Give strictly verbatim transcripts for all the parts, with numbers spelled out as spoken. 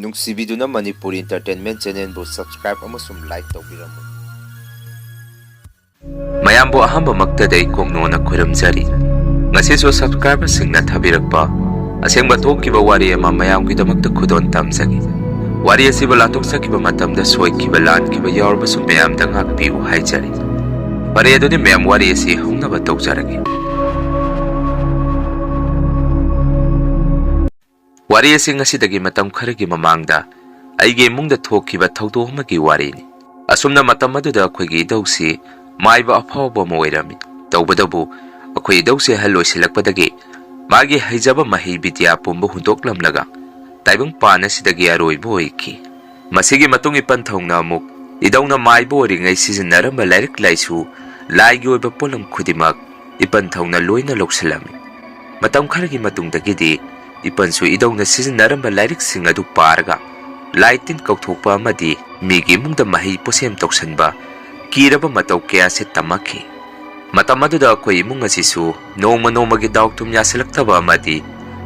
ꯅꯨꯡꯁꯤꯕꯤꯗꯨꯅ Manipuri Entertainment Channelꯕꯨ subscribe ꯑꯃꯁꯨꯡ like ꯇꯧꯕꯤꯔꯝꯃꯨ꯫ ꯃꯌꯥꯝꯕꯨ ꯑꯍꯥꯟꯕꯃꯛꯇꯗ ꯑꯩ ꯀꯣꯛꯅꯣꯅ ꯈꯨꯔꯨꯝꯖꯔꯤ꯫ ꯉꯁꯤꯁꯨ subscriberꯁꯤꯡꯅ ꯊꯥꯕꯤꯔꯛꯄ ꯑꯁꯦꯡꯕ ꯊꯣꯛꯈꯤꯕ ꯋꯥꯔꯤ ꯑꯃ ꯃꯌꯥꯝꯒꯤꯗꯃꯛꯇ ꯈꯨꯗꯣꯜ ꯇꯝꯖꯒꯦ꯫ ꯋꯥꯔꯤ ꯑꯁꯤꯕꯨ ꯂꯥꯟꯊꯣꯛꯆꯈꯤꯕ ꯃꯇꯝꯗ ꯁꯣꯏꯈꯤꯕ ꯂꯥꯟꯈꯤꯕ ꯌꯥꯎꯔꯕꯁꯨ ꯃꯌꯥꯝꯗ ꯉꯥꯛꯄꯤꯌꯨ ꯍꯥꯏꯖꯔꯤ꯫ ꯐꯔꯦ, ꯑꯗꯨꯗꯤ ꯃꯌꯥꯝ, ꯋꯥꯔꯤ ꯑꯁꯤ ꯍꯧꯅꯕ ꯇꯧꯖꯔꯒꯦ꯫ ꯋꯥꯔꯤ ꯑꯁꯤ ꯉꯁꯤꯗꯒꯤ ꯃꯇꯝ ꯈꯔꯒꯤ ꯃꯃꯥꯡꯗ ꯑꯩꯒꯤ ꯏꯃꯨꯡꯗ ꯊꯣꯛꯈꯤꯕ ꯊꯧꯗꯣꯛ ꯑꯃꯒꯤ ꯋꯥꯔꯤꯅꯤ꯫ ꯑꯁꯨꯝꯅ ꯃꯇꯝ ꯑꯗꯨꯗ ꯑꯩꯈꯣꯏꯒꯤ ꯏꯙꯧꯁꯤ ꯃꯥꯏꯕ ꯑꯐꯥꯎꯕ ꯑꯃ ꯑꯣꯏꯔꯝꯃꯤ꯫ ꯇꯧꯕꯇꯕꯨ ꯑꯩꯈꯣꯏ ꯏꯙꯧꯁꯤ ꯑꯍꯜ ꯑꯣꯏꯁꯤꯜꯂꯛꯄꯗꯒꯤ ꯃꯥꯒꯤ ꯍꯩꯖꯕ ꯃꯍꯩ ꯕꯤꯗ꯭ꯌꯥ ꯄꯨꯝꯕ ꯍꯨꯟꯗꯣꯛꯂꯝꯂꯒ ꯇꯥꯏꯕꯪ ꯄꯥꯟ ꯑꯁꯤꯗꯒꯤ ꯑꯔꯣꯏꯕ ꯑꯣꯏꯈꯤ꯫ ꯃꯁꯤꯒꯤ ꯃꯇꯨꯡ ꯏꯄꯟ ꯊꯧꯅ ꯑꯃꯨꯛ ꯏꯙꯧꯅ ꯃꯥꯏꯕ ꯑꯣꯏꯔꯤꯉꯩ ꯁꯤꯖꯤꯟꯅꯔꯝꯕ ꯂꯥꯏꯔꯤꯛ ꯂꯥꯏꯁꯨ, ꯂꯥꯏꯒꯤ ꯑꯣꯏꯕ ꯄꯣꯠꯂꯝ ꯈꯨꯗꯤꯡꯃꯛ ꯏꯄꯟ ꯊꯧꯅ ꯂꯣꯏꯅ ꯂꯧꯁꯤꯜꯂꯝꯃꯤ꯫ ꯃꯇꯝ ꯈꯔꯒꯤ ꯃꯇꯨꯡꯗꯒꯤꯗꯤ ꯏꯄꯟꯁꯨ ꯏꯙꯧꯅ ꯁꯤꯖꯤꯟꯅꯔꯝꯕ ꯂꯥꯏꯔꯤꯛꯁꯤꯡ ꯑꯗꯨ ꯄꯥꯔꯒ ꯂꯥꯏ ꯇꯤꯟ ꯀꯧꯊꯣꯛꯄ ꯑꯃꯗꯤ ꯃꯤꯒꯤ ꯏꯃꯨꯡꯗ ꯃꯍꯩ ꯄꯣꯠꯁꯦꯝ ꯇꯧꯁꯤꯟꯕ, ꯀꯤꯔꯕ ꯃꯇꯧ ꯀꯌꯥꯁꯤ ꯇꯝꯃꯛꯈꯤ꯫ ꯃꯇꯝ ꯑꯗꯨꯗ ꯑꯩꯈꯣꯏ ꯏꯃꯨꯡ ꯑꯁꯤꯁꯨ ꯅꯣꯡꯃ ꯅꯣꯡꯃꯒꯤ ꯗꯥꯎ ꯊꯨꯝ ꯌꯥꯁꯤꯜꯂꯛꯇꯕ ꯑꯃꯗꯤ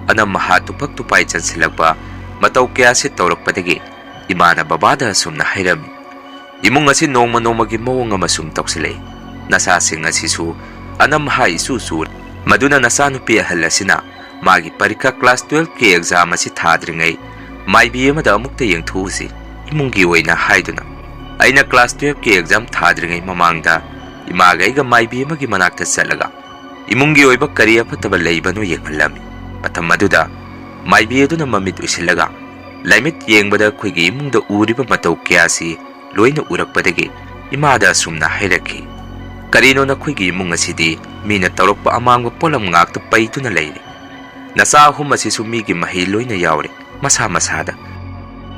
ꯑꯅꯝ ꯑꯍꯥ ꯇꯨꯐꯛ ꯇꯨꯄꯥꯏ ꯆꯟꯁꯤꯜꯂꯛꯄ ꯃꯇꯧ ꯀꯌꯥꯁꯤ ꯇꯧꯔꯛꯄꯗꯒꯤ ꯏꯃꯥꯅ ꯕꯕꯥꯗ ꯑꯁꯨꯝꯅ ꯍꯥꯏꯔꯝꯃꯤ, "ꯏꯃꯨꯡ ꯑꯁꯤ ꯅꯣꯡꯃ ꯅꯣꯡꯃꯒꯤ ꯃꯑꯣꯡ ꯑꯃ ꯁꯨꯝ ꯇꯧꯁꯤꯜꯂꯛꯏ꯫ ꯅꯆꯥꯁꯤꯡ ꯑꯁꯤꯁꯨ ꯑꯅꯝ ꯑꯍꯥ ꯏꯆꯨ ꯆꯨꯔꯦ꯫ ꯃꯗꯨꯅ ꯅꯆꯥꯅꯨꯄꯤ ꯑꯍꯜ ꯑꯁꯤꯅ ꯃꯥꯒꯤ ꯄꯔꯤꯈꯥ class twelveꯀꯤ exam ꯑꯁꯤ ꯊꯥꯗ꯭ꯔꯤꯉꯩ ꯃꯥꯏꯕꯤ ꯑꯃꯗ ꯑꯃꯨꯛꯇ ꯌꯦꯡꯊꯣꯛꯎꯁꯤ ꯏꯃꯨꯡꯒꯤ ꯑꯣꯏꯅ" ꯍꯥꯏꯗꯨꯅ ꯑꯩꯅ class twelveꯀꯤ exam ꯊꯥꯗ꯭ꯔꯤꯉꯩ ꯃꯃꯥꯡꯗ ꯏꯃꯥꯒ ꯑꯩꯒ ꯃꯥꯏꯕꯤ ꯑꯃꯒꯤ ꯃꯅꯥꯛꯇ ꯆꯠꯂꯒ ꯏꯃꯨꯡꯒꯤ ꯑꯣꯏꯕ ꯀꯔꯤ ꯑꯐꯠꯇꯕ ꯂꯩꯕꯅꯣ ꯌꯦꯡꯍꯜꯂꯝꯃꯤ꯫ ꯃꯇꯝ ꯑꯗꯨꯗ ꯃꯥꯏꯕꯤ ꯑꯗꯨꯅ ꯃꯃꯤꯠ ꯎꯏꯁꯤꯜꯂꯒ ꯂꯥꯏꯃꯤꯠ ꯌꯦꯡꯕꯗ ꯑꯩꯈꯣꯏꯒꯤ ꯏꯃꯨꯡꯗ ꯎꯔꯤꯕ ꯃꯇꯧ ꯀꯌꯥꯁꯤ ꯂꯣꯏꯅ ꯎꯔꯛꯄꯗꯒꯤ ꯏꯃꯥꯗ ꯑꯁꯨꯝꯅ ꯍꯥꯏꯔꯛꯈꯤ, "ꯀꯔꯤꯅꯣ ꯅꯈꯣꯏꯒꯤ ꯏꯃꯨꯡ ꯑꯁꯤꯗꯤ ꯃꯤꯅ ꯇꯧꯔꯛꯄ ꯑꯃꯥꯡꯕ ꯄꯣꯠꯂꯝ ꯉꯥꯛꯇ ꯄꯩꯗꯨꯅ ꯂꯩꯔꯤ? ꯅꯆꯥ ꯑꯍꯨꯝ ꯑꯁꯤꯁꯨ ꯃꯤꯒꯤ ꯃꯍꯩ ꯂꯣꯏꯅ ꯌꯥꯎꯔꯦ, ꯃꯁꯥ ꯃꯁꯥꯗ꯫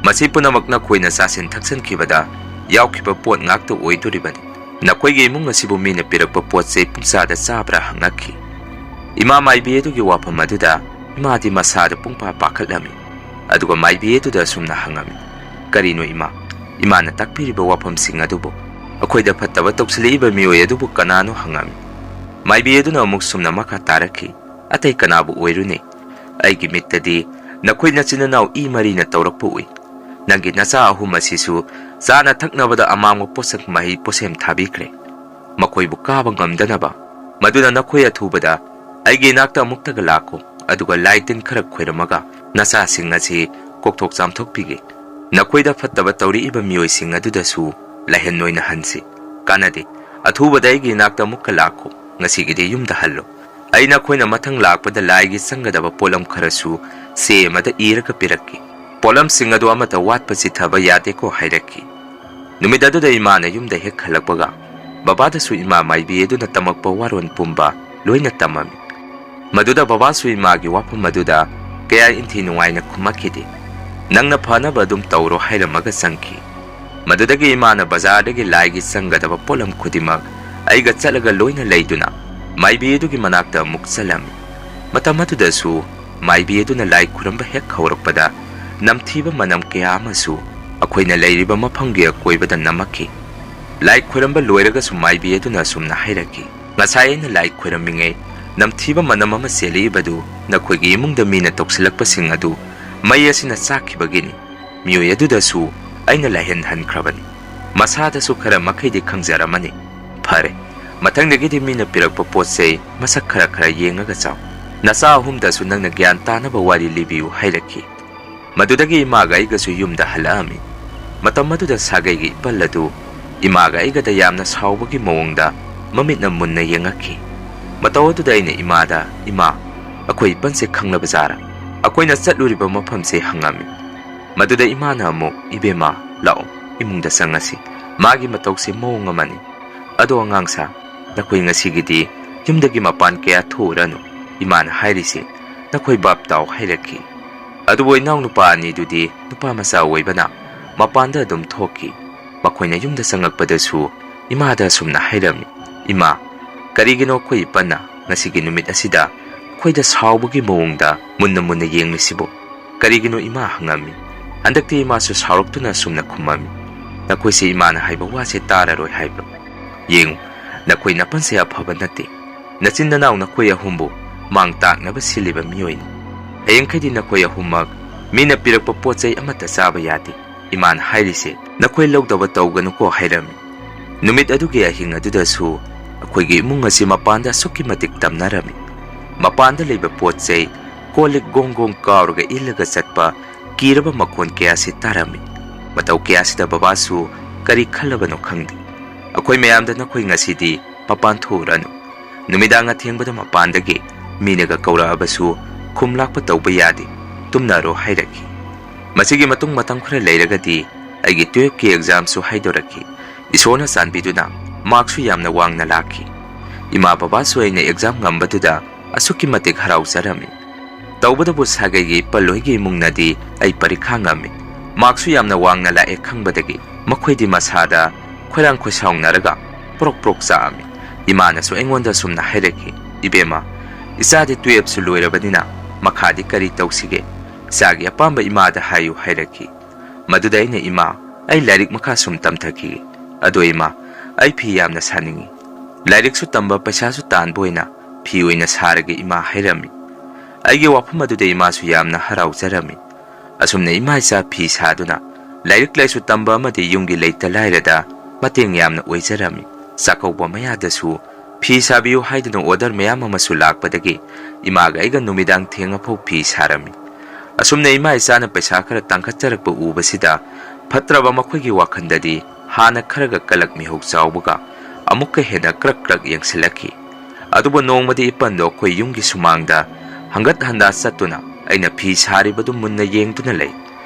ꯃꯁꯤ ꯄꯨꯝꯅꯃꯛ ꯅꯈꯣꯏꯅ ꯆꯥꯁꯤꯟ ꯊꯛꯆꯤꯟꯈꯤꯕꯗ ꯌꯥꯎꯈꯤꯕ ꯄꯣꯠ ꯉꯥꯛꯇ ꯑꯣꯏꯗꯣꯔꯤꯕꯅꯤ꯫ ꯅꯈꯣꯏꯒꯤ ꯏꯃꯨꯡ ꯑꯁꯤꯕꯨ ꯃꯤꯅ ꯄꯤꯔꯛꯄ ꯄꯣꯠ ꯆꯩ ꯄꯨꯡꯆꯥꯗ ꯆꯥꯕ꯭ꯔꯥ?" ꯍꯪꯉꯛꯈꯤ꯫ ꯏꯃꯥ ꯃꯥꯏꯕꯤ ꯑꯗꯨꯒꯤ ꯋꯥꯐꯝ ꯑꯗꯨꯗ ꯏꯃꯥꯗꯤ ꯃꯁꯥꯗ ꯄꯨꯡꯄꯥ ꯄꯥꯈꯠꯂꯝꯃꯤ꯫ ꯑꯗꯨꯒ ꯃꯥꯏꯕꯤ ꯑꯗꯨꯗ ꯑꯁꯨꯝꯅ ꯍꯪꯉꯝꯃꯤ, "ꯀꯔꯤꯅꯣ ꯏꯃꯥ? ꯏꯃꯥꯅ ꯇꯥꯛꯄꯤꯔꯤꯕ ꯋꯥꯐꯝꯁꯤꯡ ꯑꯗꯨꯕꯨ ꯑꯩꯈꯣꯏꯗ ꯐꯠꯇꯕ ꯇꯧꯁꯤꯜꯂꯛꯏꯕ ꯃꯤꯑꯣꯏ ꯑꯗꯨꯕꯨ ꯀꯅꯥꯅꯣ?" ꯍꯪꯉꯝꯃꯤ꯫ ꯃꯥꯏꯕꯤ ꯑꯗꯨꯅ ꯑꯃꯨꯛ ꯁꯨꯝꯅ ꯃꯈꯥ ꯇꯥꯔꯛꯈꯤ, "ꯑꯇꯩ ꯀꯅꯥꯕꯨ ꯑꯣꯏꯔꯨꯅꯤ? ꯑꯩꯒꯤ ꯃꯤꯠꯇꯗꯤ ꯅꯈꯣꯏ ꯅꯆꯤꯟ ꯅꯅꯥꯎ ꯏ ꯃꯔꯤꯅ ꯇꯧꯔꯛꯄ ꯎꯏ꯫ ꯅꯪꯒꯤ ꯅꯆꯥ ꯑꯍꯨꯝ ꯑꯁꯤꯁꯨ ꯆꯥꯅ ꯊꯛꯅꯕꯗ ꯑꯃꯥꯡꯕ ꯄꯣꯠꯁꯛ ꯃꯍꯩ ꯄꯣꯠꯁꯦꯝ ꯊꯥꯕꯤꯈ꯭ꯔꯦ꯫ ꯃꯈꯣꯏꯕꯨ ꯀꯥꯕ ꯉꯝꯗꯅꯕ꯫ ꯃꯗꯨꯅ ꯅꯈꯣꯏ ꯑꯊꯨꯕꯗ ꯑꯩꯒꯤ ꯏꯅꯥꯛꯇ ꯑꯃꯨꯛꯇꯒ ꯂꯥꯛꯈꯣ, ꯑꯗꯨꯒ ꯂꯥꯏ ꯇꯤꯟ ꯈꯔ ꯈꯣꯏꯔꯝꯃꯒ ꯅꯆꯥꯁꯤꯡ ꯑꯁꯤ ꯀꯣꯛꯊꯣꯛ ꯆꯥꯝꯊꯣꯛꯄꯤꯒꯦ꯫ ꯅꯈꯣꯏꯗ ꯐꯠꯇꯕ ꯇꯧꯔꯛꯏꯕ ꯃꯤꯑꯣꯏꯁꯤꯡ ꯑꯗꯨꯗꯁꯨ ꯂꯥꯏꯍꯟ ꯑꯣꯏꯅ ꯍꯟꯁꯤ꯫ ꯀꯥꯟꯅꯗꯦ꯫ ꯑꯊꯨꯕꯗ ꯑꯩꯒꯤ ꯏꯅꯥꯛꯇ ꯑꯃꯨꯛꯀ ꯂꯥꯛꯈꯣ꯫ ꯉꯁꯤꯒꯤꯗꯤ ꯌꯨꯝꯗ ꯍꯜꯂꯣ꯫ ꯑꯩ ꯅꯈꯣꯏꯅ ꯃꯊꯪ ꯂꯥꯛꯄꯗ ꯂꯥꯏꯒꯤ ꯆꯪꯒꯗꯕ ꯄꯣꯠꯂꯝ ꯈꯔꯁꯨ ꯆꯦ ꯑꯃꯗ ꯏꯔꯒ ꯄꯤꯔꯛꯀꯦ꯫ ꯄꯣꯠꯂꯝꯁꯤꯡ ꯑꯗꯨ ꯑꯃꯠꯇ ꯋꯥꯠꯄ ꯆꯤꯠꯊꯕ ꯌꯥꯗꯦꯀꯣ ꯍꯥꯏꯔꯛꯈꯤ꯫ ꯅꯨꯃꯤꯠ ꯑꯗꯨꯗ ꯏꯃꯥꯅ ꯌꯨꯝꯗ ꯍꯦꯛ ꯍꯜꯂꯛꯄꯒ ꯕꯕꯥꯗꯁꯨ ꯏꯃꯥ ꯃꯥꯏꯕꯤ ꯑꯗꯨꯅ ꯇꯝꯃꯛꯄ ꯋꯥꯔꯣꯜ ꯄꯨꯝꯕ ꯂꯣꯏꯅ ꯇꯝꯃꯝꯃꯤ꯫ ꯃꯗꯨꯗ ꯕꯕꯥꯁꯨ ꯏꯃꯥꯒꯤ ꯋꯥꯐꯝ ꯑꯗꯨꯗ ꯀꯌꯥ ꯏꯟꯊꯤ ꯅꯨꯡꯉꯥꯏꯅ ꯈꯨꯝꯃꯛꯈꯤꯗꯦ꯫ "ꯅꯪꯅ ꯐꯅꯕ ꯑꯗꯨꯝ ꯇꯧꯔꯣ" ꯍꯥꯏꯔꯝꯃꯒ ꯆꯪꯈꯤ꯫ ꯃꯗꯨꯗꯒꯤ ꯏꯃꯥꯅ ꯕꯖꯥꯔꯗꯒꯤ ꯂꯥꯏꯒꯤ ꯆꯪꯒꯗꯕ ꯄꯣꯠꯂꯝ ꯈꯨꯗꯤꯡꯃꯛ ꯑꯩꯒ ꯆꯠꯂꯒ ꯂꯣꯏꯅ ꯂꯩꯗꯨꯅ ꯃꯥꯏꯕꯤ ꯑꯗꯨꯒꯤ ꯃꯅꯥꯛꯇ ꯑꯃꯨꯛ ꯆꯠꯂꯝꯃꯤ꯫ ꯃꯇꯝ ꯑꯗꯨꯗꯁꯨ ꯃꯥꯏꯕꯤ ꯑꯗꯨꯅ ꯂꯥꯏ ꯈꯨꯔꯝꯕ ꯍꯦꯛ ꯍꯧꯔꯛꯄꯗ ꯅꯝꯊꯤꯕ ꯃꯅꯝ ꯀꯌꯥ ꯑꯃꯁꯨ ꯑꯩꯈꯣꯏꯅ ꯂꯩꯔꯤꯕ ꯃꯐꯝꯒꯤ ꯑꯀꯣꯏꯕꯗ ꯅꯝꯃꯛꯈꯤ꯫ ꯂꯥꯏ ꯈꯣꯏꯔꯝꯕ ꯂꯣꯏꯔꯒꯁꯨ ꯃꯥꯏꯕꯤ ꯑꯗꯨꯅ ꯑꯁꯨꯝꯅ ꯍꯥꯏꯔꯛꯈꯤ, "ꯉꯁꯥꯏ ꯑꯩꯅ ꯂꯥꯏ ꯈꯣꯏꯔꯝꯃꯤꯉꯩ ꯅꯝꯊꯤꯕ ꯃꯅꯝ ꯑꯃ ꯆꯦꯜꯂꯛꯏꯕꯗꯨ ꯅꯈꯣꯏꯒꯤ ꯏꯃꯨꯡꯗ ꯃꯤꯅ ꯇꯧꯁꯤꯜꯂꯛꯄꯁꯤꯡ ꯑꯗꯨ ꯃꯩ ꯑꯁꯤꯅ ꯆꯥꯛꯈꯤꯕꯒꯤꯅꯤ꯫ ꯃꯤꯑꯣꯏ ꯑꯗꯨꯗꯁꯨ ꯑꯩꯅ ꯂꯥꯏꯍꯟ ꯍꯟꯈ꯭ꯔꯕꯅꯤ꯫ ꯃꯁꯥꯗꯁꯨ ꯈꯔ ꯃꯈꯩꯗꯤ ꯈꯪꯖꯔꯝꯃꯅꯤ꯫ ꯐꯔꯦ, ꯃꯊꯪꯗꯒꯤꯗꯤ ꯃꯤꯅ ꯄꯤꯔꯛꯄ ꯄꯣꯠ ꯆꯩ ꯃꯁꯛ ꯈꯔ ꯈꯔ ꯌꯦꯡꯉꯒ ꯆꯥꯎ꯫ ꯅꯆꯥ ꯑꯍꯨꯝꯗꯁꯨ ꯅꯪꯅ ꯒ꯭ꯌꯥꯟ ꯇꯥꯅꯕ ꯋꯥꯔꯤ ꯂꯤꯕꯤꯌꯨ" ꯍꯥꯏꯔꯛꯈꯤ꯫ ꯃꯗꯨꯗꯒꯤ ꯏꯃꯥꯒ ꯑꯩꯒꯁꯨ ꯌꯨꯝꯗ ꯍꯜꯂꯛꯑꯝꯃꯤ꯫ ꯃꯇꯝ ꯑꯗꯨꯗ ꯁꯥꯒꯩꯒꯤ ꯏꯄꯜ ꯑꯗꯨ ꯏꯃꯥꯒ ꯑꯩꯒꯗ ꯌꯥꯝꯅ ꯁꯥꯎꯕꯒꯤ ꯃꯑꯣꯡꯗ ꯃꯃꯤꯠꯅ ꯃꯨꯟꯅ ꯌꯦꯡꯉꯛꯈꯤ꯫ ꯃꯇꯧ ꯑꯗꯨꯗ ꯑꯩꯅ ꯏꯃꯥꯗ, "ꯏꯃꯥ, ꯑꯩꯈꯣꯏ ꯏꯄꯜꯁꯦ ꯈꯪꯂꯕ ꯖꯥꯔꯥ? ꯑꯩꯈꯣꯏꯅ ꯆꯠꯂꯨꯔꯤꯕ ꯃꯐꯝꯁꯦ?" ꯍꯪꯉꯝꯃꯤ꯫ ꯃꯗꯨꯗ ꯏꯃꯥꯅ ꯑꯃꯨꯛ, "ꯏꯕꯦꯝꯃ, ꯂꯥꯛꯑꯣ, ꯏꯃꯨꯡꯗ ꯆꯪꯉꯁꯤ꯫ ꯃꯥꯒꯤ ꯃꯇꯧꯁꯦ ꯃꯑꯣꯡ ꯑꯃꯅꯤ꯫ ꯑꯗꯣ ꯑꯉꯥꯡꯁꯥ, ꯅꯈꯣꯏ ꯉꯁꯤꯒꯤꯗꯤ ꯌꯨꯝꯗꯒꯤ ꯃꯄꯥꯟ ꯀꯌꯥ ꯊꯣꯛꯎꯔꯅꯨ꯫ ꯏꯃꯥꯅ ꯍꯥꯏꯔꯤꯁꯦ ꯅꯈꯣꯏ ꯚꯥꯞ ꯇꯥꯎ" ꯍꯥꯏꯔꯛꯈꯤ꯫ ꯑꯗꯨꯕꯨ ꯏꯅꯥꯎꯅꯨꯄꯥ ꯑꯅꯤꯗꯨꯗꯤ ꯅꯨꯄꯥ ꯃꯆꯥ ꯑꯣꯏꯕꯅ ꯃꯄꯥꯟꯗ ꯑꯗꯨꯝ ꯊꯣꯛꯈꯤ꯫ ꯃꯈꯣꯏꯅ ꯌꯨꯝꯗ ꯆꯪꯉꯛꯄꯗꯁꯨ ꯏꯃꯥꯗ ꯑꯁꯨꯝꯅ ꯍꯥꯏꯔꯝꯃꯤ, "ꯏꯃꯥ, ꯀꯔꯤꯒꯤꯅꯣ ꯑꯩꯈꯣꯏ ꯏꯄꯟꯅ ꯉꯁꯤꯒꯤ ꯅꯨꯃꯤꯠ ꯑꯁꯤꯗ ꯑꯩꯈꯣꯏꯗ ꯁꯥꯎꯕꯒꯤ ꯃꯑꯣꯡꯗ ꯃꯨꯟꯅ ꯃꯨꯟꯅ ꯌꯦꯡꯂꯤꯁꯤꯕꯣ? ꯀꯔꯤꯒꯤꯅꯣ?" ꯏꯃꯥ ꯍꯪꯉꯝꯃꯤ꯫ ꯍꯟꯗꯛꯇꯤ ꯏꯃꯥꯁꯨ ꯁꯥꯎꯔꯛꯇꯨꯅ ꯑꯁꯨꯝꯅ ꯈꯨꯝꯃꯝꯃꯤ, "ꯅꯈꯣꯏꯁꯦ ꯏꯃꯥꯅ ꯍꯥꯏꯕ ꯋꯥꯁꯦ ꯇꯥꯔꯔꯣꯏ ꯍꯥꯏꯕ꯭ꯔꯣ? ꯌꯦꯡꯉꯨ, ꯅꯈꯣꯏ ꯅꯄꯟꯁꯦ ꯑꯐꯕ ꯅꯠꯇꯦ꯫ ꯅꯆꯤꯟ ꯅꯅꯥꯎ ꯅꯈꯣꯏ ꯑꯍꯨꯝꯕꯨ ꯃꯥꯡ ꯇꯥꯛꯅꯕ ꯁꯤꯜꯂꯤꯕ ꯃꯤꯑꯣꯏꯅꯤ꯫ ꯍꯌꯦꯡꯈꯩꯗꯤ ꯅꯈꯣꯏ ꯑꯍꯨꯝꯃꯛ ꯃꯤꯅ ꯄꯤꯔꯛꯄ ꯄꯣꯠ ꯆꯩ ꯑꯃꯠꯇ ꯆꯥꯕ ꯌꯥꯗꯦ꯫ ꯏꯃꯥꯅ ꯍꯥꯏꯔꯤꯁꯦ ꯅꯈꯣꯏ ꯂꯧꯗꯕ ꯇꯧꯒꯅꯨꯀꯣ ꯍꯥꯏꯔꯝꯃꯤ꯫ ꯅꯨꯃꯤꯠ ꯑꯗꯨꯒꯤ ꯑꯍꯤꯡ ꯑꯗꯨꯗꯁꯨ ꯑꯩꯈꯣꯏꯒꯤ ꯏꯃꯨꯡ ꯑꯁꯤ ꯃꯄꯥꯟꯗ ꯑꯁꯨꯛꯀꯤ ꯃꯇꯤꯛ ꯇꯝꯅꯔꯝꯃꯤ꯫ ꯃꯄꯥꯟꯗ ꯂꯩꯕ ꯄꯣꯠ ꯆꯩ, ꯀꯣꯜ ꯂꯤꯛ ꯒꯣꯡ ꯒꯣꯡ ꯀꯥꯎꯔꯒ ꯏꯜꯂꯒ ꯆꯠꯄ ꯀꯤꯔꯕ ꯃꯈꯣꯟ ꯀꯌꯥꯁꯤ ꯇꯥꯔꯝꯃꯤ꯫ ꯃꯇꯧ ꯀꯌꯥꯁꯤꯗ ꯕꯕꯥꯁꯨ ꯀꯔꯤ ꯈꯜꯂꯕꯅꯣ ꯈꯪꯗꯦ꯫ ꯑꯩꯈꯣꯏ ꯃꯌꯥꯝꯗ ꯅꯈꯣꯏ ꯉꯁꯤꯗꯤ ꯃꯄꯥꯟ ꯊꯣꯛꯎꯔꯅꯨ꯫ ꯅꯨꯃꯤꯗꯥꯡ ꯑꯊꯦꯡꯕꯗ ꯃꯄꯥꯟꯗꯒꯤ ꯃꯤꯅꯒ ꯀꯧꯔꯛꯑꯕꯁꯨ ꯈꯨꯝ ꯂꯥꯛꯄ ꯇꯧꯕ ꯌꯥꯗꯦ꯫ ꯇꯨꯝꯅꯔꯣ ꯍꯥꯏꯔꯛꯈꯤ꯫ ꯃꯁꯤꯒꯤ ꯃꯇꯨꯡ ꯃꯇꯝ ꯈꯔ ꯂꯩꯔꯒꯗꯤ ꯑꯩꯒꯤ ꯇꯨꯌꯦꯜꯐꯀꯤ ꯑꯦꯛꯖꯥꯝꯁꯨ ꯍꯥꯏꯗꯣꯔꯛꯈꯤ꯫ ꯏꯁꯣꯔꯅ ꯆꯥꯟꯕꯤꯗꯨꯅ ꯃꯥꯔꯛꯁꯨ ꯌꯥꯝꯅ ꯋꯥꯡꯅ ꯂꯥꯛꯈꯤ꯫ ꯏꯃꯥ ꯕꯕꯥꯁꯨ ꯑꯩꯅ ꯑꯦꯛꯖꯥꯝ ꯉꯝꯕꯗꯨꯗ ꯑꯁꯨꯛꯀꯤ ꯃꯇꯤꯛ ꯍꯔꯥꯎꯖꯔꯝꯃꯤ꯫ ꯇꯧꯕꯇꯕꯨ ꯁꯥꯒꯩꯒꯤ ꯏꯄꯜꯂꯣꯏꯒꯤ ꯏꯃꯨꯡꯅꯗꯤ ꯑꯩ ꯄꯔꯤꯈꯥ ꯉꯝꯃꯤ꯫ ꯃꯥꯔꯛꯁꯨ ꯌꯥꯝꯅ ꯋꯥꯡꯅ ꯂꯥꯛꯑꯦ ꯈꯪꯕꯗꯒꯤ ꯃꯈꯣꯏꯗꯤ ꯃꯁꯥꯗ ꯈꯣꯏꯔꯥꯡ ꯈꯣꯏꯁꯥꯎꯅꯔꯒ ꯄ꯭ꯔꯣꯛ ꯄ꯭ꯔꯣꯛ ꯆꯥꯛꯑꯝꯃꯤ꯫ ꯏꯃꯥꯅꯁꯨ ꯑꯩꯉꯣꯟꯗ ꯁꯨꯝꯅ ꯍꯥꯏꯔꯛꯈꯤ, "ꯏꯕꯦꯝꯃ, ꯏꯆꯥꯗꯤ ꯇꯨꯌꯦꯜꯐꯁꯨ ꯂꯣꯏꯔꯕꯅꯤꯅ ꯃꯈꯥꯗꯤ ꯀꯔꯤ ꯇꯧꯁꯤꯒꯦ? ꯏꯆꯥꯒꯤ ꯑꯄꯥꯝꯕ ꯏꯃꯥꯗ ꯍꯥꯏꯌꯨ" ꯍꯥꯏꯔꯛꯈꯤ꯫ ꯃꯗꯨꯗ ꯑꯩꯅ, "ꯏꯃꯥ, ꯑꯩ ꯂꯥꯏꯔꯤꯛ ꯃꯈꯥ ꯁꯨꯝ ꯇꯝꯊꯈꯤꯒꯦ꯫ ꯑꯗꯣ ꯏꯃꯥ, ꯑꯩ ꯐꯤ ꯌꯥꯝꯅ ꯁꯥꯅꯤꯡꯉꯤ꯫ ꯂꯥꯏꯔꯤꯛꯁꯨ ꯇꯝꯕ, ꯄꯩꯁꯥꯁꯨ ꯇꯥꯟꯕ ꯑꯣꯏꯅ ꯐꯤ ꯑꯣꯏꯅ ꯁꯥꯔꯒꯦ ꯏꯃꯥ" ꯍꯥꯏꯔꯝꯃꯤ꯫ ꯑꯩꯒꯤ ꯋꯥꯐꯝ ꯑꯗꯨꯗ ꯏꯃꯥꯁꯨ ꯌꯥꯝꯅ ꯍꯔꯥꯎꯖꯔꯝꯃꯤ꯫ ꯑꯁꯨꯝꯅ ꯏꯃꯥ ꯏꯆꯥ ꯐꯤ ꯁꯥꯗꯨꯅ ꯂꯥꯏꯔꯤꯛ ꯂꯥꯏꯁꯨ ꯇꯝꯕ ꯑꯃꯗꯤ ꯌꯨꯝꯒꯤ ꯂꯩꯇ ꯂꯥꯏꯔꯗ ꯃꯇꯦꯡ ꯌꯥꯝꯅ ꯑꯣꯏꯖꯔꯝꯃꯤ꯫ ꯆꯥꯛꯀꯧꯕ ꯃꯌꯥꯗꯁꯨ ꯐꯤ ꯁꯥꯕꯤꯌꯨ ꯍꯥꯏꯗꯨꯅ ꯑꯣꯔꯗꯔ ꯃꯌꯥꯝ ꯑꯃꯁꯨ ꯂꯥꯛꯄꯗꯒꯤ ꯏꯃꯥꯒ ꯑꯩꯒ ꯅꯨꯃꯤꯗꯥꯡ ꯊꯦꯡꯉꯐꯥꯎ ꯐꯤ ꯁꯥꯔꯝꯃꯤ꯫ ꯑꯁꯨꯝꯅ ꯏꯃꯥ ꯏꯆꯥꯅ ꯄꯩꯁꯥ ꯈꯔ ꯇꯥꯡꯈꯠꯆꯔꯛꯄ ꯎꯕꯁꯤꯗ ꯐꯠꯇ꯭ꯔꯕ ꯃꯈꯣꯏꯒꯤ ꯋꯥꯈꯜꯗꯗꯤ ꯍꯥꯟꯅ ꯈꯔꯒ ꯀꯂꯛ ꯃꯤꯍꯧ ꯆꯥꯎꯕꯒ ꯑꯃꯨꯛꯀ ꯍꯦꯟꯅ ꯀ꯭ꯔꯛ ꯀ꯭ꯔꯛ ꯌꯦꯡꯁꯤꯜꯂꯛꯈꯤ꯫ ꯑꯗꯨꯕꯨ ꯅꯣꯡꯃꯗꯤ ꯏꯄꯟꯗꯣ ꯑꯩꯈꯣꯏ ꯌꯨꯝꯒꯤ ꯁꯨꯃꯥꯡꯗ ꯍꯪꯒꯠ ꯍꯟꯗꯥ ꯆꯠꯇꯨꯅ ꯑꯩꯅ ꯐꯤ ꯁꯥꯔꯤꯕꯗꯨ ꯃꯨꯟꯅ ꯌꯦꯡꯗꯨꯅ ꯂꯩ꯫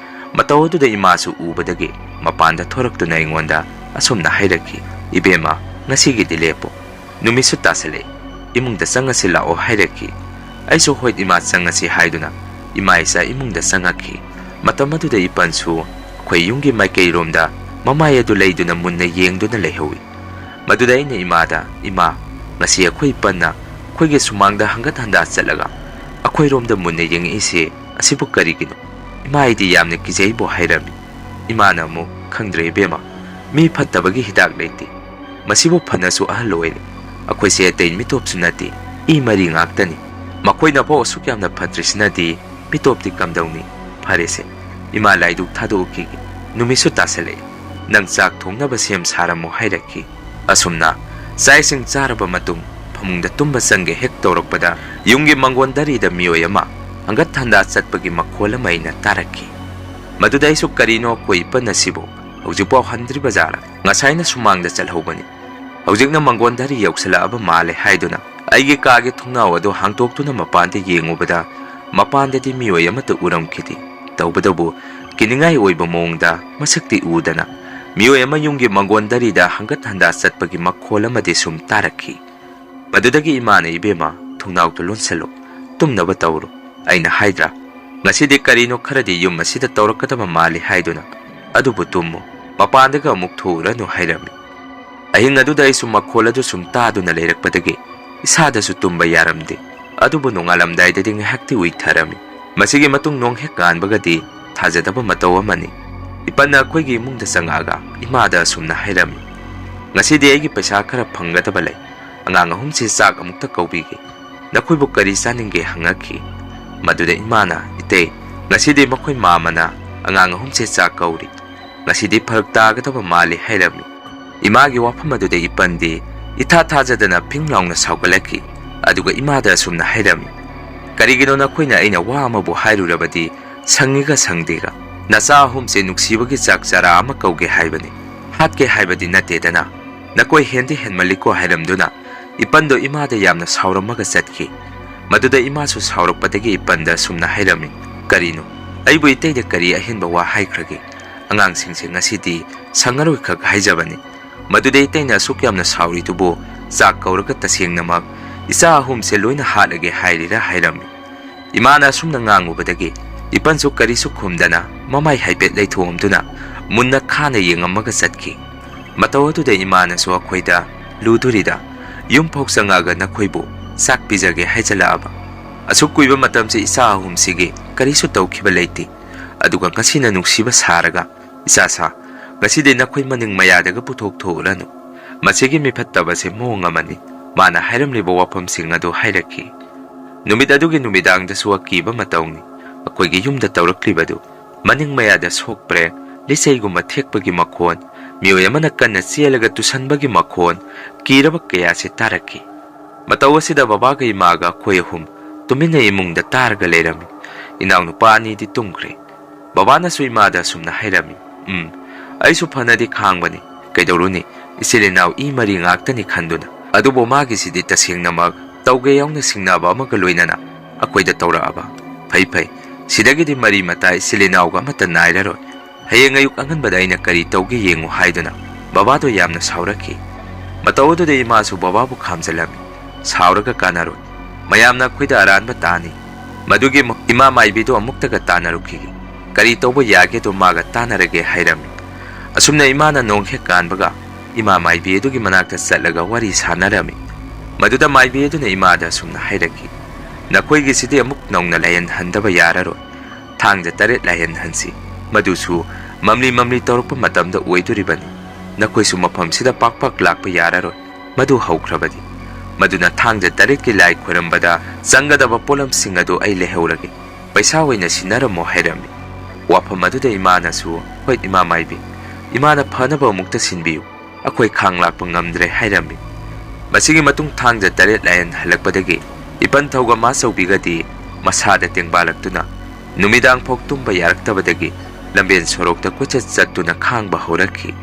ꯃꯇꯧ ꯑꯗꯨꯗ ꯏꯃꯥꯁꯨ ꯎꯕꯗꯒꯤ ꯃꯄꯥꯟꯗ ꯊꯣꯔꯛꯇꯨꯅ ꯑꯩꯉꯣꯟꯗ ꯑꯁꯨꯝꯅ ꯍꯥꯏꯔꯛꯈꯤ, "ꯏꯕꯦꯝꯃ, ꯉꯁꯤꯒꯤꯗꯤ ꯂꯦꯞꯄꯣ꯫ ꯅꯨꯃꯤꯠꯁꯨ ꯇꯥꯁꯤꯜꯂꯛꯏ꯫ ꯏꯃꯨꯡꯗ ꯆꯪꯉꯁꯤ ꯂꯥꯛꯑꯣ" ꯍꯥꯏꯔꯛꯈꯤ꯫ ꯑꯩꯁꯨ "ꯍꯣꯏ ꯏꯃꯥ, ꯆꯪꯉꯁꯤ" ꯍꯥꯏꯗꯨꯅ ꯏꯃꯥ ꯏꯆꯥ ꯏꯃꯨꯡꯗ ꯆꯪꯉꯛꯈꯤ꯫ ꯃꯇꯝ ꯑꯗꯨꯗ ꯏꯄꯟꯁꯨ ꯑꯩꯈꯣꯏ ꯌꯨꯝꯒꯤ ꯃꯥꯏꯀꯩꯔꯣꯝꯗ ꯃꯃꯥꯏ ꯑꯗꯨ ꯂꯩꯗꯨꯅ ꯃꯨꯟꯅ ꯌꯦꯡꯗꯨꯅ ꯂꯩꯍꯧꯏ꯫ ꯃꯗꯨꯗ ꯑꯩꯅ ꯏꯃꯥꯗ, "ꯏꯃꯥ, ꯉꯁꯤ ꯑꯩꯈꯣꯏ ꯏꯄꯟꯅ ꯑꯩꯈꯣꯏꯒꯤ ꯁꯨꯃꯥꯡꯗ ꯍꯪꯒꯠ ꯍꯟꯗꯥ ꯆꯠꯂꯒ ꯑꯩꯈꯣꯏꯔꯣꯝꯗ ꯃꯨꯟꯅ ꯌꯦꯡꯉꯛꯏꯁꯦ ꯑꯁꯤꯕꯨ ꯀꯔꯤꯒꯤꯅꯣ? ꯏꯃꯥ, ꯑꯩꯗꯤ ꯌꯥꯝꯅ ꯀꯤꯖꯩꯕꯨ" ꯍꯥꯏꯔꯝꯃꯤ꯫ ꯏꯃꯥꯅ ꯑꯃꯨꯛ, "ꯈꯪꯗ꯭ꯔꯦ ꯏꯕꯦꯝꯃ, ꯃꯤ ꯐꯠꯇꯕꯒꯤ ꯍꯤꯗꯥꯛ ꯂꯩꯇꯦ꯫ ꯃꯁꯤꯕꯨ ꯐꯅꯁꯨ ꯑꯍꯜ ꯑꯣꯏꯔꯦ꯫ ꯑꯩꯈꯣꯏꯁꯦ ꯑꯇꯩ ꯃꯤꯇꯣꯞꯁꯨ ꯅꯠꯇꯦ, ꯏ ꯃꯔꯤ ꯉꯥꯛꯇꯅꯤ꯫ ꯃꯈꯣꯏꯅꯐꯥꯎ ꯑꯁꯨꯛ ꯌꯥꯝꯅ ꯐꯠꯇ꯭ꯔꯤꯁꯤꯅꯗꯤ ꯃꯤꯇꯣꯞꯇꯤ ꯀꯝꯗꯧꯅꯤ? ꯐꯔꯦꯁꯦ, ꯏꯃꯥ ꯂꯥꯏꯗꯨꯛ ꯊꯥꯗꯣꯛꯎꯈꯤꯒꯦ꯫ ꯅꯨꯃꯤꯠꯁꯨ ꯇꯥꯁꯜꯂꯛꯏ꯫ ꯅꯪ ꯆꯥꯛ ꯊꯣꯡꯅꯕ ꯁꯦꯝ ꯁꯥꯔꯝꯃꯨ" ꯍꯥꯏꯔꯛꯈꯤ꯫ ꯑꯁꯨꯝꯅ ꯆꯥꯛ ꯏꯁꯤꯡ ꯆꯥꯔꯕ ꯃꯇꯨꯡ ꯐꯃꯨꯡꯗ ꯇꯨꯝꯕ ꯆꯪꯒꯦ ꯍꯦꯛ ꯇꯧꯔꯛꯄꯗ, ꯌꯨꯝꯒꯤ ꯃꯥꯡꯒꯣꯟꯗꯔꯤꯗ ꯃꯤꯑꯣꯏ ꯑꯃ ꯍꯪꯒꯠ ꯍꯟꯗꯥ ꯆꯠꯄꯒꯤ ꯃꯈꯣꯜ ꯑꯃ ꯑꯩꯅ ꯇꯥꯔꯛꯈꯤ꯫ ꯃꯗꯨꯗ ꯑꯩꯁꯨ "ꯀꯔꯤꯅꯣ ꯑꯩꯈꯣꯏ ꯏꯄꯟ ꯑꯁꯤꯕꯨ ꯍꯧꯖꯤꯛꯐꯥꯎ ꯍꯟꯗ꯭ꯔꯤꯕ ꯖꯥꯠꯂꯥ? ꯉꯁꯥꯏꯅ ꯁꯨꯃꯥꯡꯗ ꯆꯠꯍꯧꯕꯅꯤ, ꯍꯧꯖꯤꯛꯅ ꯃꯥꯡꯒꯣꯟꯗꯔꯤ ꯌꯧꯁꯤꯜꯂꯛꯑꯕ ꯃꯥꯜꯂꯦ" ꯍꯥꯏꯗꯨꯅ ꯑꯩꯒꯤ ꯀꯥꯒꯤ ꯊꯣꯡꯅꯥꯎ ꯑꯗꯨ ꯍꯥꯡꯇꯣꯛꯇꯨꯅ ꯃꯄꯥꯟꯗ ꯌꯦꯡꯉꯨꯕꯗ, ꯃꯄꯥꯟꯗꯗꯤ ꯃꯤꯑꯣꯏ ꯑꯃꯠꯇ ꯎꯔꯝꯈꯤꯗꯦ꯫ ꯇꯧꯕꯇꯕꯨ ꯀꯤꯅꯤꯡꯉꯥꯏ ꯑꯣꯏꯕ ꯃꯑꯣꯡꯗ ꯃꯁꯛꯇꯤ ꯎꯗꯅ, ꯃꯤꯑꯣꯏ ꯑꯃ ꯌꯨꯝꯒꯤ ꯃꯥꯡꯒꯣꯟꯗꯔꯤꯗ ꯍꯪꯒꯠ ꯍꯟꯗꯥ ꯆꯠꯄꯒꯤ ꯃꯈꯣꯜ ꯑꯃꯗꯤ ꯁꯨꯝ ꯇꯥꯔꯛꯈꯤ꯫ ꯃꯗꯨꯗꯒꯤ ꯏꯃꯥꯅ, "ꯏꯕꯦꯝꯃ, ꯊꯣꯡꯅꯥꯎꯗꯨ ꯂꯣꯟꯁꯤꯜꯂꯨ, ꯇꯨꯝꯅꯕ ꯇꯧꯔꯨ" ꯑꯩꯅ ꯍꯥꯏꯗ꯭ꯔꯥ? "ꯉꯁꯤꯗꯤ ꯀꯔꯤꯅꯣ ꯈꯔꯗꯤ ꯌꯨꯝ ꯑꯁꯤꯗ ꯇꯧꯔꯛꯀꯗꯕ ꯃꯥꯜꯂꯤ" ꯍꯥꯏꯗꯨꯅ꯫ "ꯑꯗꯨꯕꯨ ꯇꯨꯝꯃꯨ, ꯃꯄꯥꯟꯗꯒ ꯑꯃꯨꯛ ꯊꯣꯛꯎꯔꯅꯨ" ꯍꯥꯏꯔꯝꯃꯤ꯫ ꯑꯍꯤꯡ ꯑꯗꯨꯗ ꯑꯩꯁꯨ ꯃꯈꯣꯜ ꯑꯗꯨ ꯁꯨꯝ ꯇꯥꯗꯨꯅ ꯂꯩꯔꯛꯄꯗꯒꯤ ꯏꯁꯥꯗꯁꯨ ꯇꯨꯝꯕ ꯌꯥꯔꯝꯗꯦ꯫ ꯑꯗꯨꯕꯨ ꯅꯣꯡꯉꯥꯜꯂꯝꯗꯥꯏꯗꯗꯤ ꯉꯥꯏꯍꯥꯛꯇꯤ ꯎꯏꯊꯔꯝꯃꯤ꯫ ꯃꯁꯤꯒꯤ ꯃꯇꯨꯡ ꯅꯣꯡ ꯍꯦꯛ ꯉꯥꯟꯕꯒꯗꯤ ꯊꯥꯖꯗꯕ ꯃꯇꯧ ꯑꯃꯅꯤ꯫ ꯏꯄꯟꯅ ꯑꯩꯈꯣꯏꯒꯤ ꯏꯃꯨꯡꯗ ꯆꯪꯉꯛꯑꯒ ꯏꯃꯥꯗ ꯑꯁꯨꯝꯅ ꯍꯥꯏꯔꯝꯃꯤ, "ꯉꯁꯤꯗꯤ ꯑꯩꯒꯤ ꯄꯩꯁꯥ ꯈꯔ ꯐꯪꯒꯗꯕ ꯂꯩ꯫ ꯑꯉꯥꯡ ꯑꯍꯨꯝꯁꯦ ꯆꯥꯛ ꯑꯃꯨꯛꯇ ꯀꯧꯕꯤꯒꯦ꯫ ꯅꯈꯣꯏꯕꯨ ꯀꯔꯤ ꯆꯥꯅꯤꯡꯒꯦ?" ꯍꯪꯉꯛꯈꯤ꯫ ꯃꯗꯨꯗ ꯏꯃꯥꯅ, "ꯏꯇꯩ, ꯉꯁꯤꯗꯤ ꯃꯈꯣꯏ ꯃꯥꯃꯅ ꯑꯉꯥꯡ ꯑꯍꯨꯝꯁꯦ ꯆꯥꯛ ꯀꯧꯔꯤ꯫ ꯉꯁꯤꯗꯤ ꯐꯔꯛ ꯇꯥꯒꯗꯕ ꯃꯥꯜꯂꯤ" ꯍꯥꯏꯔꯝꯃꯤ꯫ ꯏꯃꯥꯒꯤ ꯋꯥꯐꯝ ꯑꯗꯨꯗ ꯏꯄꯟꯗꯤ ꯏꯊꯥ ꯊꯥꯖꯗꯅ ꯐꯤꯡ ꯂꯥꯎꯅ ꯁꯥꯎꯒꯠꯂꯛꯈꯤ꯫ ꯑꯗꯨꯒ ꯏꯃꯥꯗ ꯑꯁꯨꯝꯅ ꯍꯥꯏꯔꯝꯃꯤ, "ꯀꯔꯤꯒꯤꯅꯣ ꯅꯈꯣꯏꯅ ꯑꯩꯅ ꯋꯥ ꯑꯃꯕꯨ ꯍꯥꯏꯔꯨꯔꯕꯗꯤ ꯁꯪꯉꯤꯒ ꯁꯪꯗꯦꯒ? ꯅꯆꯥ ꯑꯍꯨꯝꯁꯦ ꯅꯨꯡꯁꯤꯕꯒꯤ ꯆꯥꯛ ꯆꯔꯥ ꯑꯃ ꯀꯧꯒꯦ ꯍꯥꯏꯕꯅꯤ, ꯍꯥꯠꯀꯦ ꯍꯥꯏꯕꯗꯤ ꯅꯠꯇꯦꯗꯅ꯫ ꯅꯈꯣꯏ ꯍꯦꯟꯗꯤ ꯍꯦꯟꯃꯜꯂꯤꯀꯣ" ꯍꯥꯏꯔꯝꯗꯨꯅ ꯏꯄꯟꯗꯣ ꯏꯃꯥꯗ ꯌꯥꯝꯅ ꯁꯥꯎꯔꯝꯃꯒ ꯆꯠꯈꯤ꯫ ꯃꯗꯨꯗ ꯏꯃꯥꯁꯨ ꯁꯥꯎꯔꯛꯄꯗꯒꯤ ꯏꯄꯟꯗ ꯑꯁꯨꯝꯅ ꯍꯥꯏꯔꯝꯃꯤ, "ꯀꯔꯤꯅꯣ? ꯑꯩꯕꯨ ꯏꯇꯩꯗ ꯀꯔꯤ ꯑꯍꯦꯟꯕ ꯋꯥ ꯍꯥꯏꯈ꯭ꯔꯒꯦ? ꯑꯉꯥꯡꯁꯤꯡꯁꯦ ꯉꯁꯤꯗꯤ ꯁꯪꯉꯔꯣꯏꯈꯛ ꯍꯥꯏꯖꯕꯅꯤ꯫ ꯃꯗꯨꯗ ꯏꯇꯩꯅ ꯑꯁꯨꯛ ꯌꯥꯝꯅ ꯁꯥꯎꯔꯤꯗꯨꯕꯨ ꯆꯥꯛ ꯀꯧꯔꯒ ꯇꯁꯦꯡꯅꯃꯛ ꯏꯆꯥ ꯑꯍꯨꯝꯁꯦ ꯂꯣꯏꯅ ꯍꯥꯠꯂꯒꯦ ꯍꯥꯏꯔꯤꯔꯥ?" ꯍꯥꯏꯔꯝꯃꯤ꯫ ꯏꯃꯥꯅ ꯑꯁꯨꯝꯅ ꯉꯥꯡꯉꯨꯕꯗꯒꯤ ꯏꯄꯟꯁꯨ ꯀꯔꯤꯁꯨ ꯈꯨꯝꯗꯅ ꯃꯃꯥꯏ ꯍꯥꯏꯐꯦꯠ ꯂꯩꯊꯣꯛꯑꯝꯗꯨꯅ ꯃꯨꯟꯅ ꯈꯥꯅ ꯌꯦꯡꯉꯝꯃꯒ ꯆꯠꯈꯤ꯫ ꯃꯇꯧ ꯑꯗꯨꯗ ꯏꯃꯥꯅꯁꯨ ꯑꯩꯈꯣꯏꯗ ꯂꯨꯗꯨꯔꯤꯗ ꯌꯨꯝ ꯐꯥꯎ ꯆꯪꯉꯛꯑꯒ ꯅꯈꯣꯏꯕꯨ ꯆꯥꯛ ꯄꯤꯖꯒꯦ ꯍꯥꯏꯖꯜꯂꯛꯑꯕ꯫ ꯑꯁꯨꯛ ꯀꯨꯏꯕ ꯃꯇꯝꯁꯦ ꯏꯆꯥ ꯑꯍꯨꯝꯁꯤꯒꯤ ꯀꯔꯤꯁꯨ ꯇꯧꯈꯤꯕ ꯂꯩꯇꯦ꯫ ꯑꯗꯨꯒ ꯉꯁꯤꯅ ꯅꯨꯡꯁꯤꯕ ꯁꯥꯔꯒ, "ꯏꯆꯥ ꯁꯥ, ꯉꯁꯤꯗꯤ ꯅꯈꯣꯏ ꯃꯅꯤꯡ ꯃꯌꯥꯗꯒ ꯄꯨꯊꯣꯛ ꯊꯣꯛꯎꯔꯅꯨ꯫ ꯃꯁꯤꯒꯤ ꯃꯤꯐꯠꯇꯕꯁꯦ ꯃꯑꯣꯡ ꯑꯃꯅꯤ"꯫ ꯃꯥꯅ ꯍꯥꯏꯔꯝꯂꯤꯕ ꯋꯥꯐꯝꯁꯤꯡ ꯑꯗꯨ ꯍꯥꯏꯔꯛꯈꯤ꯫ ꯅꯨꯃꯤꯠ ꯑꯗꯨꯒꯤ ꯅꯨꯃꯤꯗꯥꯡꯗꯁꯨ ꯑꯀꯤꯕ ꯃꯇꯧꯅꯤ꯫ ꯑꯩꯈꯣꯏꯒꯤ ꯌꯨꯝꯗ ꯇꯧꯔꯛꯂꯤꯕꯗꯨ ꯃꯅꯤꯡ ꯃꯌꯥꯗ ꯁꯣꯛꯄ꯭ꯔꯦ, ꯂꯤꯆꯩꯒꯨꯝꯕ ꯊꯦꯛꯄꯒꯤ ꯃꯈꯣꯟ, ꯃꯤꯑꯣꯏ ꯑꯃꯅ ꯀꯟꯅ ꯆꯦꯜꯂꯒ ꯇꯨꯁꯟꯕꯒꯤ ꯃꯈꯣꯟ, ꯀꯤꯔꯕ ꯀꯌꯥꯁꯤ ꯇꯥꯔꯛꯈꯤ꯫ ꯃꯇꯧ ꯑꯁꯤꯗ ꯕꯕꯥꯒ ꯏꯃꯥꯒ ꯑꯩꯈꯣꯏ ꯑꯍꯨꯝ ꯇꯨꯃꯤꯟꯅ ꯏꯃꯨꯡꯗ ꯇꯥꯔꯒ ꯂꯩꯔꯝꯃꯤ꯫ ꯏꯅꯥꯎꯅꯨꯄꯥ ꯑꯅꯤꯗꯤ ꯇꯨꯝꯈ꯭ꯔꯦ꯫ ꯕꯕꯥꯅꯁꯨ ꯏꯃꯥꯗ ꯑꯁꯨꯝꯅ ꯍꯥꯏꯔꯝꯃꯤ, "ꯎꯝ, ꯑꯩꯁꯨ ꯐꯅꯗꯤ ꯈꯥꯡꯕꯅꯤ꯫ ꯀꯩꯗꯧꯔꯨꯅꯤ? ꯏꯆꯤꯜ ꯏꯅꯥꯎ ꯏ ꯃꯔꯤ ꯉꯥꯛꯇꯅꯤ ꯈꯟꯗꯨꯅ꯫ ꯑꯗꯨꯕꯨ ꯃꯥꯒꯤꯁꯤꯗꯤ ꯇꯁꯦꯡꯅꯃꯛ ꯇꯧꯒꯦ ꯌꯥꯎꯅ ꯁꯤꯡꯅꯕ ꯑꯃꯒ ꯂꯣꯏꯅꯅ ꯑꯩꯈꯣꯏꯗ ꯇꯧꯔꯛꯑꯕ꯫ ꯐꯩ ꯐꯩ, ꯁꯤꯗꯒꯤꯗꯤ ꯃꯔꯤ ꯃꯇꯥ ꯏꯆꯤꯜ ꯏꯅꯥꯎꯒ ꯑꯃꯠꯇ ꯅꯥꯏꯔꯔꯣꯏ꯫ ꯍꯌꯦꯡ ꯑꯌꯨꯛ ꯑꯉꯟꯕꯗ ꯑꯩꯅ ꯀꯔꯤ ꯇꯧꯒꯦ ꯌꯦꯡꯉꯨ" ꯍꯥꯏꯗꯨꯅ ꯕꯕꯥꯗꯣ ꯌꯥꯝꯅ ꯁꯥꯎꯔꯛꯈꯤ꯫ ꯃꯇꯧ ꯑꯗꯨꯗ ꯏꯃꯥꯁꯨ ꯕꯕꯥꯕꯨ ꯈꯥꯝꯖꯜꯂꯝꯃꯤ꯫ "ꯁꯥꯎꯔꯒ ꯀꯥꯟꯅꯔꯣꯏ꯫ ꯃꯌꯥꯝꯅ ꯑꯩꯈꯣꯏꯗ ꯑꯔꯥꯟꯕ ꯇꯥꯅꯤ꯫ ꯃꯗꯨꯒꯤ ꯃꯍꯨꯠ ꯏꯃꯥ ꯃꯥꯏꯕꯤꯗꯣ ꯑꯃꯨꯛꯇꯒ ꯇꯥꯟꯅꯔꯨꯈꯤꯒꯦ꯫ ꯀꯔꯤ ꯇꯧꯕ ꯌꯥꯒꯦꯗꯣ ꯃꯥꯒ ꯇꯥꯟꯅꯔꯒꯦ" ꯍꯥꯏꯔꯝꯃꯤ꯫ ꯑꯁꯨꯝꯅ ꯏꯃꯥꯅ ꯅꯣꯡ ꯍꯦꯛ ꯀꯥꯟꯕꯒ ꯏꯃꯥ ꯃꯥꯏꯕꯤ ꯑꯗꯨꯒꯤ ꯃꯅꯥꯛꯇ ꯆꯠꯂꯒ ꯋꯥꯔꯤ ꯁꯥꯟꯅꯔꯝꯃꯤ꯫ ꯃꯗꯨꯗ ꯃꯥꯏꯕꯤ ꯑꯗꯨꯅ ꯏꯃꯥꯗ ꯑꯁꯨꯝꯅ ꯍꯥꯏꯔꯛꯈꯤ, "ꯅꯈꯣꯏꯒꯤꯁꯤꯗꯤ ꯑꯃꯨꯛ ꯅꯧꯅ ꯂꯥꯏꯍꯟꯍꯟꯗꯕ ꯌꯥꯔꯔꯣꯏ꯫ ꯊꯥꯡꯖ ꯇꯔꯦꯠ ꯂꯥꯏꯍꯟꯍꯟꯁꯤ꯫ ꯃꯗꯨꯁꯨ ꯃꯝꯂꯤ ꯃꯝꯂꯤ ꯇꯧꯔꯛꯄ ꯃꯇꯝꯗ ꯑꯣꯏꯗꯣꯔꯤꯕꯅꯤ꯫ ꯅꯈꯣꯏꯁꯨ ꯃꯐꯝꯁꯤꯗ ꯄꯥꯛ ꯄꯥꯛ ꯂꯥꯛꯄ ꯌꯥꯔꯔꯣꯏ꯫ ꯃꯗꯨ ꯍꯧꯈ꯭ꯔꯕꯗꯤ꯫ ꯃꯗꯨꯅ ꯊꯥꯡꯖ ꯇꯔꯦꯠꯀꯤ ꯂꯥꯏ ꯈꯣꯏꯔꯝꯕꯗ ꯆꯪꯒꯗꯕ ꯄꯣꯠꯂꯝꯁꯤꯡ ꯑꯗꯨ ꯑꯩ ꯂꯩꯍꯧꯔꯒꯦ꯫ ꯄꯩꯁꯥ ꯑꯣꯏꯅ ꯁꯤꯟꯅꯔꯝꯃꯣ" ꯍꯥꯏꯔꯝꯃꯤ꯫ ꯋꯥꯐꯝ ꯑꯗꯨꯗ ꯏꯃꯥꯅꯁꯨ, "ꯍꯣꯏ ꯏꯃꯥ ꯃꯥꯏꯕꯤ, ꯏꯃꯥꯅ ꯐꯅꯕ ꯑꯃꯨꯛꯇ ꯁꯤꯟꯕꯤꯌꯨ꯫ ꯑꯩꯈꯣꯏ ꯈꯥꯡ ꯂꯥꯛꯄ ꯉꯝꯗ꯭ꯔꯦ" ꯍꯥꯏꯔꯝꯃꯤ꯫ ꯃꯁꯤꯒꯤ ꯃꯇꯨꯡ ꯊꯥꯡꯖ ꯇꯔꯦꯠ ꯂꯥꯏꯍꯟꯍꯜꯂꯛꯄꯗꯒꯤ ꯏꯄꯟ ꯊꯧꯒ ꯃꯥꯆꯧꯕꯤꯒꯗꯤ ꯃꯁꯥꯗ ꯇꯦꯡꯕꯥꯜꯂꯛꯇꯨꯅ ꯅꯨꯃꯤꯗꯥꯡ ꯐꯥꯎ ꯇꯨꯝꯕ ꯌꯥꯔꯛꯇꯕꯗꯒꯤ ꯂꯝꯕꯦꯟ ꯁꯣꯔꯣꯛꯇ ꯀꯣꯏꯆꯠ ꯆꯠꯇꯨꯅ ꯈꯥꯡꯕ ꯍꯧꯔꯛꯈꯤ꯫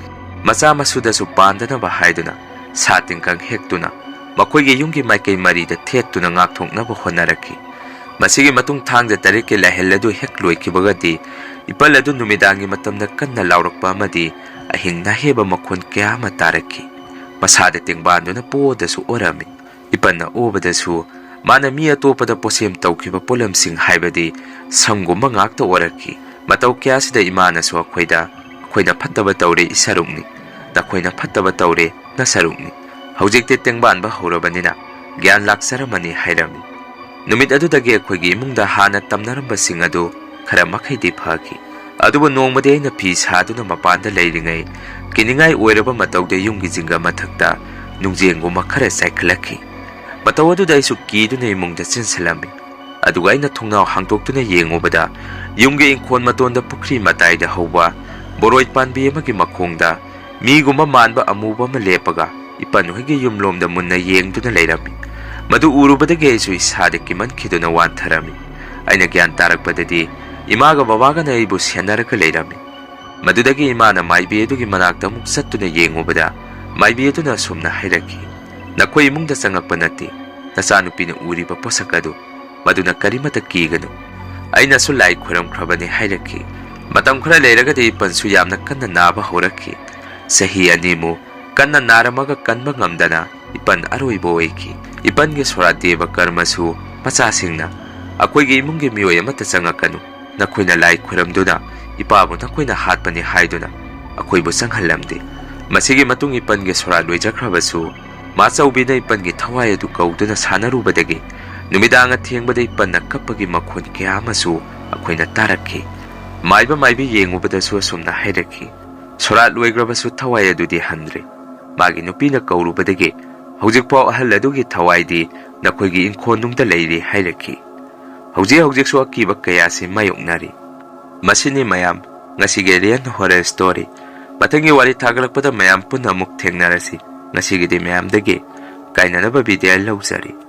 ꯃꯆꯥ ꯃꯁꯨꯗꯁꯨ ꯄꯥꯟꯗꯅꯕ ꯍꯥꯏꯗꯨꯅ ꯁꯥ ꯇꯤꯡꯈꯪ ꯍꯦꯛꯇꯨꯅ ꯃꯈꯣꯏꯒꯤ ꯌꯨꯝꯒꯤ ꯃꯥꯏꯀꯩ ꯃꯔꯤꯗ ꯊꯦꯠꯇꯨꯅ ꯉꯥꯛꯊꯣꯛꯅꯕ ꯍꯣꯠꯅꯔꯛꯈꯤ꯫ ꯃꯁꯤꯒꯤ ꯃꯇꯨꯡ ꯊꯥꯡꯖ ꯇꯔꯦꯠꯀꯤ ꯂꯥꯏꯍꯜ ꯑꯗꯨ ꯍꯦꯛ ꯂꯣꯏꯈꯤꯕꯒꯗꯤ ꯏꯄꯜ ꯑꯗꯨ ꯅꯨꯃꯤꯗꯥꯡꯒꯤ ꯃꯇꯝꯗ ꯀꯟꯅ ꯂꯥꯎꯔꯛꯄ ꯑꯃꯗꯤ ꯑꯍꯤꯡ ꯅꯥꯍꯦꯕ ꯃꯈꯣꯟ ꯀꯌꯥ ꯑꯃ ꯇꯥꯔꯛꯈꯤ꯫ ꯃꯁꯥꯗ ꯇꯦꯡꯕꯥꯟꯗꯨꯅ ꯄꯣꯗꯁꯨ ꯑꯣꯔꯝꯃꯤ꯫ ꯏꯄꯟꯅ ꯑꯣꯕꯗꯁꯨ ꯃꯥꯅ ꯃꯤ ꯑꯇꯣꯞꯄꯗ ꯄꯣꯠꯁꯦꯝ ꯇꯧꯈꯤꯕ ꯄꯣꯠꯂꯝꯁꯤꯡ ꯍꯥꯏꯕꯗꯤ ꯁꯝꯒꯨꯝꯕ ꯉꯥꯛꯇ ꯑꯣꯔꯛꯈꯤ꯫ ꯃꯇꯧ ꯀꯌꯥꯁꯤꯗ ꯏꯃꯥꯅꯁꯨ ꯑꯩꯈꯣꯏꯗ, "ꯑꯩꯈꯣꯏꯅ ꯐꯠꯇꯕ ꯇꯧꯔꯦ, ꯏꯁꯔꯨꯛꯅꯤ꯫ ꯅꯈꯣꯏꯅ ꯐꯠꯇꯕ ꯇꯧꯔꯦ, ꯅꯁꯔꯨꯛꯅꯤ꯫ ꯍꯧꯖꯤꯛꯇꯤ ꯇꯦꯡꯕꯥꯟꯕ ꯍꯧꯔꯕꯅꯤꯅ ꯒ꯭ꯌꯥꯟ ꯂꯥꯛꯆꯔꯝꯃꯅꯤ" ꯍꯥꯏꯔꯝꯃꯤ꯫ ꯅꯨꯃꯤꯠ ꯑꯗꯨꯗꯒꯤ ꯑꯩꯈꯣꯏꯒꯤ ꯏꯃꯨꯡꯗ ꯍꯥꯟꯅ ꯇꯝꯅꯔꯝꯕꯁꯤꯡ ꯑꯗꯨ ꯈꯔ ꯃꯈꯩꯗꯤ ꯐꯈꯤ꯫ ꯑꯗꯨꯕꯨ ꯅꯣꯡꯃꯗꯤ ꯑꯩꯅ ꯐꯤ ꯁꯥꯗꯨꯅ ꯃꯄꯥꯟꯗ ꯂꯩꯔꯤꯉꯩ, ꯀꯤꯅꯤꯡꯉꯥꯏ ꯑꯣꯏꯔꯕ ꯃꯇꯧꯗ ꯌꯨꯝꯒꯤ ꯖꯤꯡꯒ ꯃꯊꯛꯇ ꯅꯨꯡꯖꯦꯡꯒꯨꯝꯕ ꯈꯔ ꯆꯥꯏꯈꯠꯂꯛꯈꯤ꯫ ꯃꯇꯧ ꯑꯗꯨꯗ ꯑꯩꯁꯨ ꯀꯤꯗꯨꯅ ꯏꯃꯨꯡꯗ ꯆꯦꯟꯁꯤꯜꯂꯝꯃꯤ꯫ ꯑꯗꯨꯒ ꯑꯩꯅ ꯊꯣꯡꯅꯥꯎ ꯍꯥꯡꯗꯣꯛꯇꯨꯅ ꯌꯦꯡꯉꯨꯕꯗ, ꯌꯨꯝꯒꯤ ꯏꯪꯈꯣꯜ ꯃꯇꯣꯟꯗ ꯄꯨꯈ꯭ꯔꯤ ꯃꯇꯥꯏꯗ ꯍꯧꯕ ꯕꯣꯔꯣꯏ ꯄꯥꯟꯕꯤ ꯑꯃꯒꯤ ꯃꯈꯣꯡꯗ ꯃꯤꯒꯨꯝꯕ ꯃꯥꯟꯕ ꯑꯃꯨꯕ ꯑꯃ ꯂꯦꯞꯄꯒ ꯏꯄꯟ ꯍꯣꯏꯒꯤ ꯌꯨꯝꯂꯣꯝꯗ ꯃꯨꯟꯅ ꯌꯦꯡꯗꯨꯅ ꯂꯩꯔꯝꯃꯤ꯫ ꯃꯗꯨ ꯎꯔꯨꯕꯗꯒꯤ ꯑꯩꯁꯨ ꯏꯁꯥꯗ ꯀꯤꯃꯟꯈꯤꯗꯨꯅ ꯋꯥꯟꯊꯔꯝꯃꯤ꯫ ꯑꯩꯅ ꯒ꯭ꯌꯥꯟ ꯇꯥꯔꯛꯄꯗꯗꯤ ꯏꯃꯥꯒ ꯕꯕꯥꯒꯅ ꯑꯩꯕꯨ ꯁꯦꯟꯅꯔꯒ ꯂꯩꯔꯝꯃꯤ꯫ ꯃꯗꯨꯗꯒꯤ ꯏꯃꯥꯅ ꯃꯥꯏꯕꯤ ꯑꯗꯨꯒꯤ ꯃꯅꯥꯛꯇ ꯑꯃꯨꯛ ꯆꯠꯇꯨꯅ ꯌꯦꯡꯉꯨꯕꯗ ꯃꯥꯏꯕꯤ ꯑꯗꯨꯅ ꯑꯁꯨꯝꯅ ꯍꯥꯏꯔꯛꯈꯤ, "ꯅꯈꯣꯏ ꯏꯃꯨꯡꯗ ꯆꯪꯉꯛꯄ ꯅꯠꯇꯦ, ꯅꯆꯥꯅꯨꯄꯤꯅ ꯎꯔꯤꯕ ꯄꯣꯠꯁꯛ ꯑꯗꯨ, ꯃꯗꯨꯅ ꯀꯔꯤꯃꯠꯇ ꯀꯤꯒꯅꯨ꯫ ꯑꯩꯅꯁꯨ ꯂꯥꯏ ꯈꯣꯏꯔꯝꯈ꯭ꯔꯕꯅꯤ" ꯍꯥꯏꯔꯛꯈꯤ꯫ ꯃꯇꯝ ꯈꯔ ꯂꯩꯔꯒꯗꯤ ꯏꯄꯟꯁꯨ ꯌꯥꯝꯅ ꯀꯟꯅ ꯅꯥꯕ ꯍꯧꯔꯛꯈꯤ꯫ ꯆꯍꯤ ꯑꯅꯤꯃꯨꯛ ꯀꯟꯅ ꯅꯥꯔꯝꯃꯒ ꯀꯟꯕ ꯉꯝꯗꯅ ꯏꯄꯟ ꯑꯔꯣꯏꯕ ꯑꯣꯏꯈꯤ꯫ ꯏꯄꯟꯒꯤ ꯁꯣꯔꯥꯠ ꯗꯦꯕ ꯀꯔꯃꯁꯨ ꯃꯆꯥꯁꯤꯡꯅ "ꯑꯩꯈꯣꯏꯒꯤ ꯏꯃꯨꯡꯒꯤ ꯃꯤꯑꯣꯏ ꯑꯃꯠꯇ ꯆꯪꯉꯛꯀꯅꯨ, ꯅꯈꯣꯏꯅ ꯂꯥꯏ ꯈꯣꯏꯔꯝꯗꯨꯅ ꯏꯄꯥꯕꯨ ꯅꯈꯣꯏꯅ ꯍꯥꯠꯄꯅꯤ" ꯍꯥꯏꯗꯨꯅ ꯑꯩꯈꯣꯏꯕꯨ ꯆꯪꯍꯜꯂꯝꯗꯦ꯫ ꯃꯁꯤꯒꯤ ꯃꯇꯨꯡ ꯏꯄꯟꯒꯤ ꯁꯣꯔꯥꯠ ꯂꯣꯏꯖꯈ꯭ꯔꯕꯁꯨ ꯃꯥꯆꯧꯕꯤꯅ ꯏꯄꯟꯒꯤ ꯊꯋꯥꯏ ꯑꯗꯨ ꯀꯧꯗꯨꯅ ꯁꯥꯟꯅꯔꯨꯕꯗꯒꯤ ꯅꯨꯃꯤꯗꯥꯡ ꯑꯊꯦꯡꯕꯗ ꯏꯄꯟꯅ ꯀꯞꯄꯒꯤ ꯃꯈꯣꯟ ꯀꯌꯥ ꯑꯃꯁꯨ ꯑꯩꯈꯣꯏꯅ ꯇꯥꯔꯛꯈꯤ꯫ ꯃꯥꯏꯕ ꯃꯥꯏꯕꯤ ꯌꯦꯡꯉꯨꯕꯗꯁꯨ ꯑꯁꯨꯝꯅ ꯍꯥꯏꯔꯛꯈꯤ, "ꯁꯣꯔꯥꯠ ꯂꯣꯏꯈ꯭ꯔꯕꯁꯨ ꯊꯋꯥꯏ ꯑꯗꯨꯗꯤ ꯍꯟꯗ꯭ꯔꯦ꯫ ꯃꯥꯒꯤ ꯅꯨꯄꯤꯅ ꯀꯧꯔꯨꯕꯗꯒꯤ ꯍꯧꯖꯤꯛꯐꯥꯎ ꯑꯍꯜ ꯑꯗꯨꯒꯤ ꯊꯋꯥꯏꯗꯤ ꯅꯈꯣꯏꯒꯤ ꯏꯪꯈꯣꯜꯅꯨꯡꯗ ꯂꯩꯔꯤ" ꯍꯥꯏꯔꯛꯈꯤ꯫ ꯍꯧꯖꯤꯛ ꯍꯧꯖꯤꯛꯁꯨ ꯑꯀꯤꯕ ꯀꯌꯥꯁꯤ ꯃꯥꯌꯣꯛꯅꯔꯤ꯫ ꯃꯁꯤꯅꯤ ꯃꯌꯥꯝ, ꯉꯁꯤꯒꯤ Alien Horror Story꯫ ꯃꯊꯪꯒꯤ ꯋꯥꯔꯤ ꯊꯥꯒꯠꯂꯛꯄꯗ ꯃꯌꯥꯝ ꯄꯨꯟꯅ ꯑꯃꯨꯛ ꯊꯦꯡꯅꯔꯁꯤ꯫ ꯉꯁꯤꯒꯤꯗꯤ ꯃꯌꯥꯝꯗꯒꯤ ꯀꯥꯏꯅꯅꯕ ꯕꯤꯗꯥꯏ ꯂꯧꯖꯔꯤ꯫